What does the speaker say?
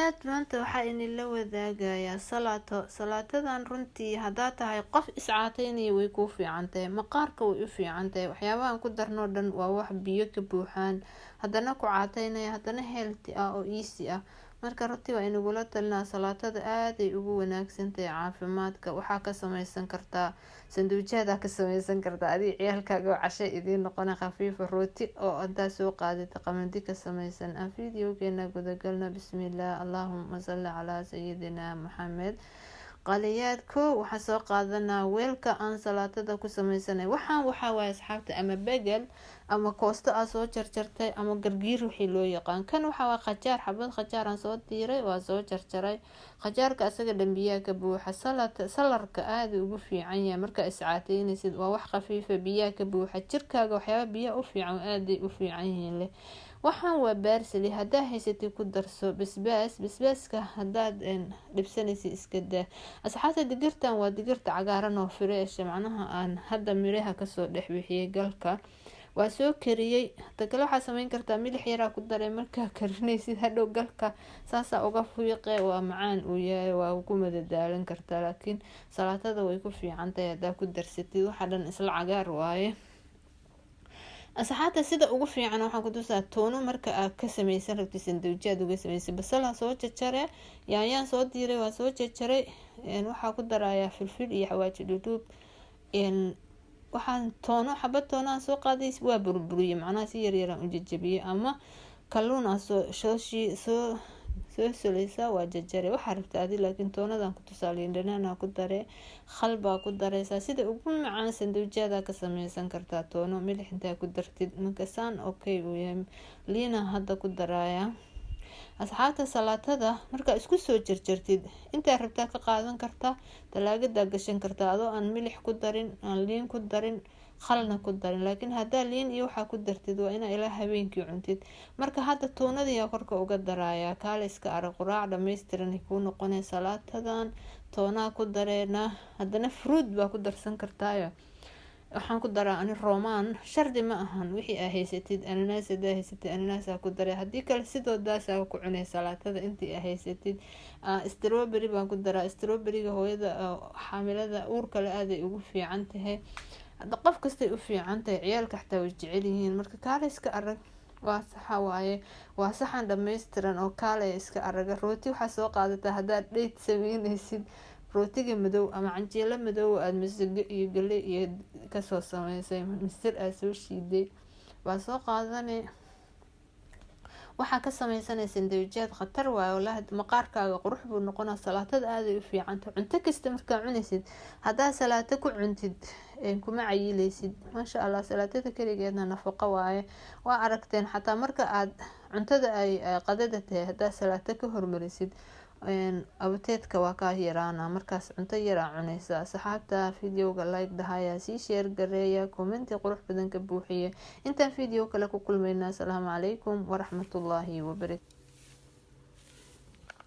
Qaliyaad, maanta waxaa inila wadaagayaa salaato. Salaatadan runtii haddaa tahay qof iscaateynaya way kuu fiicantahay, maqaarka way u fiicantahay. Waxyaabahan ku darnoo dhan waa wax biyo ka buuxaan, haddana ku caateynaya, haddana healthy ah oo easy ah. Marka runtii waa inagula talinaa, salaatada aaday ugu wanaagsantahay caafimaadka. Waxaa ka sameysan kartaa sanduujaada, ka sameysan kartaa adiga ciyaalkaaga oo casho idiin noqona khafiifa, rooti oo intaa soo qaadata qamadi ka sameysan. Aan videogeena gudagalno. Bismillaah, allaahuma salli calaa sayidina Maxamed. Qaliyaad, kow waxaan soo qaadanaa weelka aan salaatada ku sameysanay. Waxaan waxaa waaye, asxaabta, ama bagel ama koosto aa soo jarjartay ama gargiir wixii loo yaqaan. Kan waxaa waa qajaar, xabad qajaar aan soo diiray, waa soo jarjaray. Qajaarka asaga dhan biyaha ka buuxa. Salarka aada ugu fiican yahay markaa iscaateynaysid, waa wax khafiifa, biyaha ka buuxa jirkaaga, waxyaaba biyaha u fiican aaday u fiican yihiin leh. Waxaan waa parsley, haddaa haysatay ku darso. Basbaas, basbaaska haddaad dhibsanaysa iska daa. Asxaabta, digirtan waa digirta cagaaran oo fresh, macnaha aan hadda miraha kasoo dhex bixiyay galka, waa soo kariyey. Hada kale waxaa sameyn kartaa milix yaraa ku daray markaa karinaysid, hadhow galka saasaa uga fiiqe, waa macaan uu yahay, waa ku madadaalin kartaa. Laakiin salaatada way ku fiican tahay haddaa ku darsatid. Waxa dhan isla cagaar waaye. Asxaabta, sida ugu fiican waxaan ku tusaa toono marka aad ka sameysan rabtid sanduujaad uga sameysan. Basalaa soo jarjare, yaanyaan soo diiray, waa soo jarjaray. Waxaa ku darayaa filfil iyo xawaaji dhudhuub. Waxaan toono, xabad toonaan soo qaaday, waa burburiyey, macnaha si yaryaraan u jajabiyey, ama kalluun aa soo soo soleysaa, waa jarjare, waxaa rabta adi. Laakiin toonadan ku tusaa, liin dhanaanaa ku dare, khal baa ku dareysaa. Sida ugu macaan sanduujaada ka sameysan kartaa toono, milix intaa ku dartid markasaan okay uu yahay. Liina hadda ku daraaya. Asxaabta, salaatada markaa isku soo jarjartid, intaa rabtaa ka qaadan kartaa, talaagadaa gashan kartaa adoo aan milix ku darin, aan liin ku darin, khalna ku darin. Laakiin haddaa liin iyo waxaa ku dartid, waa inaa ilaa habeenkii cuntid. Marka hadda tuunadiyaa korka uga darayaa. Kaale iska arag, quraac dhammaystiran kuu noqonay salaatadan. Toonaa ku dareena, haddana fruit baa ku darsan kartaayo. Waxaan ku daraa ani roomaan, shardi ma ahan, wixii aa haysatid. Ananaas hadaa haysatid, ananaasaa ku daray, haddii kale sidoodaasaa ku cunay salaatada intii aa haysatid. Strawberry baan ku daraa. Strawberryga hooyada xaamilada uurkale aaday ugu fiican tahay, qof kastay u fiican tahay, ciyaalka xataa way jecel yihiin. Marka kaale iska arag, waa saxa waaye, waa saxan dhammaystiran oo kaale iska araga. Rooti waxaa soo qaadataa haddaad dheyd sameyneysid, rootiga madow ama canjeelo madow aada masago iyo gale iyo kasoo sameysay, misir aada soo shiiday waa soo qaadane. Waxaa ka sameysanay sandawijaad khatar waaye walahi, maqaarkaaga qurux buu noqonaa. Salaatada aaday u fiicanta. Cunto kasta markaa cunaysid, haddaa salaato ku cuntid kuma cayileysid, maasha Allah. Salaatada keligeedna nafaqo waaye, waa aragteen. Xataa marka aad cuntada ay qadada tahay, haddaa salaato ka hormarisid, appetite-ka waa kaa yaraana, markaas cunto yaraa cuneysa. Asxaabta, videoga like dhahaya, sii share gareeya, comment-i qurux badan ka buuxiya. Intaan video kale ku kulmayna, asalaamu calaykum waraxmatullaahi wabarakatu.